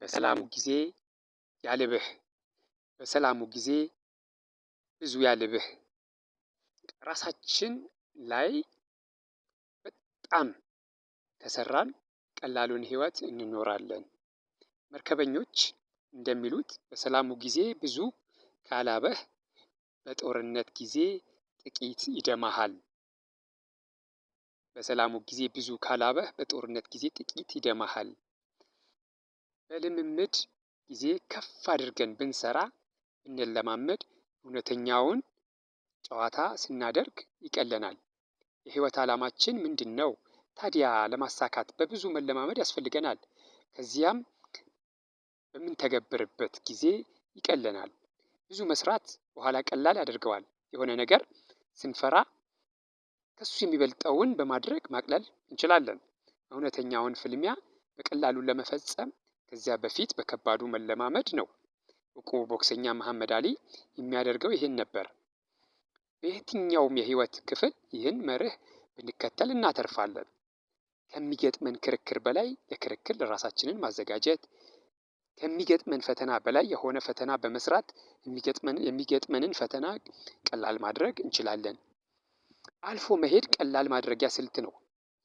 በሰላሙ ጊዜ ያልብህ፣ በሰላሙ ጊዜ ብዙ ያልብህ። ራሳችን ላይ በጣም ከሰራን ቀላሉን ህይወት እንኖራለን። መርከበኞች እንደሚሉት በሰላሙ ጊዜ ብዙ ካላበህ በጦርነት ጊዜ ጥቂት ይደማሃል። በሰላሙ ጊዜ ብዙ ካላበህ በጦርነት ጊዜ ጥቂት ይደማሃል። በልምምድ ጊዜ ከፍ አድርገን ብንሰራ፣ ብንለማመድ እውነተኛውን ጨዋታ ስናደርግ ይቀለናል። የህይወት ዓላማችን ምንድነው? ታዲያ ለማሳካት በብዙ መለማመድ ያስፈልገናል። ከዚያም በምንተገብርበት ጊዜ ይቀለናል። ብዙ መስራት በኋላ ቀላል ያደርገዋል። የሆነ ነገር ስንፈራ ከሱ የሚበልጠውን በማድረግ ማቅለል እንችላለን። እውነተኛውን ፍልሚያ በቀላሉ ለመፈጸም ከዚያ በፊት በከባዱ መለማመድ ነው። እውቁ ቦክሰኛ መሐመድ አሊ የሚያደርገው ይህን ነበር። በየትኛውም የህይወት ክፍል ይህን መርህ ብንከተል እናተርፋለን። ከሚገጥመን ክርክር በላይ ለክርክር ራሳችንን ማዘጋጀት፣ ከሚገጥመን ፈተና በላይ የሆነ ፈተና በመስራት የሚገጥመንን ፈተና ቀላል ማድረግ እንችላለን። አልፎ መሄድ ቀላል ማድረጊያ ስልት ነው።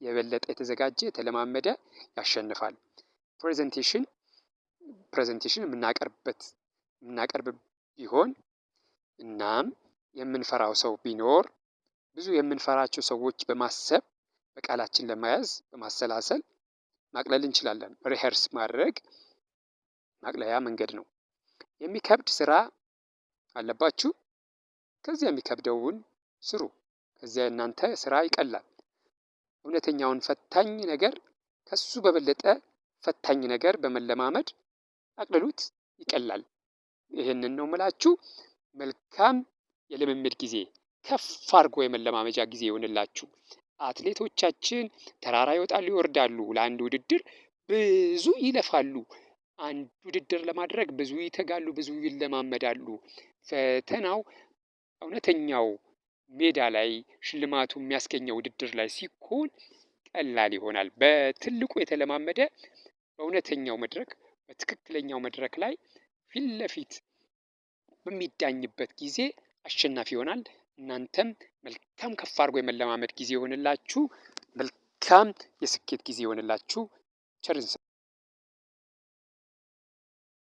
የበለጠ የተዘጋጀ፣ የተለማመደ ያሸንፋል። Presentation የምናቀርብ ቢሆን እናም የምንፈራው ሰው ቢኖር ብዙ የምንፈራቸው ሰዎች በማሰብ፣ በቃላችን ለመያዝ በማሰላሰል ማቅለል እንችላለን። Rehearse ማድረግ ማቅለያ መንገድ ነው። የሚከብድ ስራ አለባችሁ? ከዚያ የሚከብደውን ስሩ። ከዚያ የእናንተ ስራ ይቀላል። እውነተኛውን ፈታኝ ነገር ከሱ በበለጠ ፈታኝ ነገር በመለማመድ አቅልሉት፣ ይቀላል። ይህንን ነው የምላችሁ። መልካም የልምምድ ጊዜ፣ ከፍ አድርጎ የመለማመጃ ጊዜ ይሆንላችሁ። አትሌቶቻችን ተራራ ይወጣሉ፣ ይወርዳሉ። ለአንድ ውድድር ብዙ ይለፋሉ። አንድ ውድድር ለማድረግ ብዙ ይተጋሉ፣ ብዙ ይለማመዳሉ። ፈተናው እውነተኛው ሜዳ ላይ ሽልማቱ የሚያስገኘው ውድድር ላይ ሲሆን ቀላል ይሆናል። በትልቁ የተለማመደ በእውነተኛው መድረክ፣ በትክክለኛው መድረክ ላይ ፊት ለፊት በሚዳኝበት ጊዜ አሸናፊ ይሆናል። እናንተም መልካም ከፍ አድርጎ የመለማመድ ጊዜ ይሆንላችሁ። መልካም የስኬት ጊዜ ይሆንላችሁ። ቸር እንሰንብት።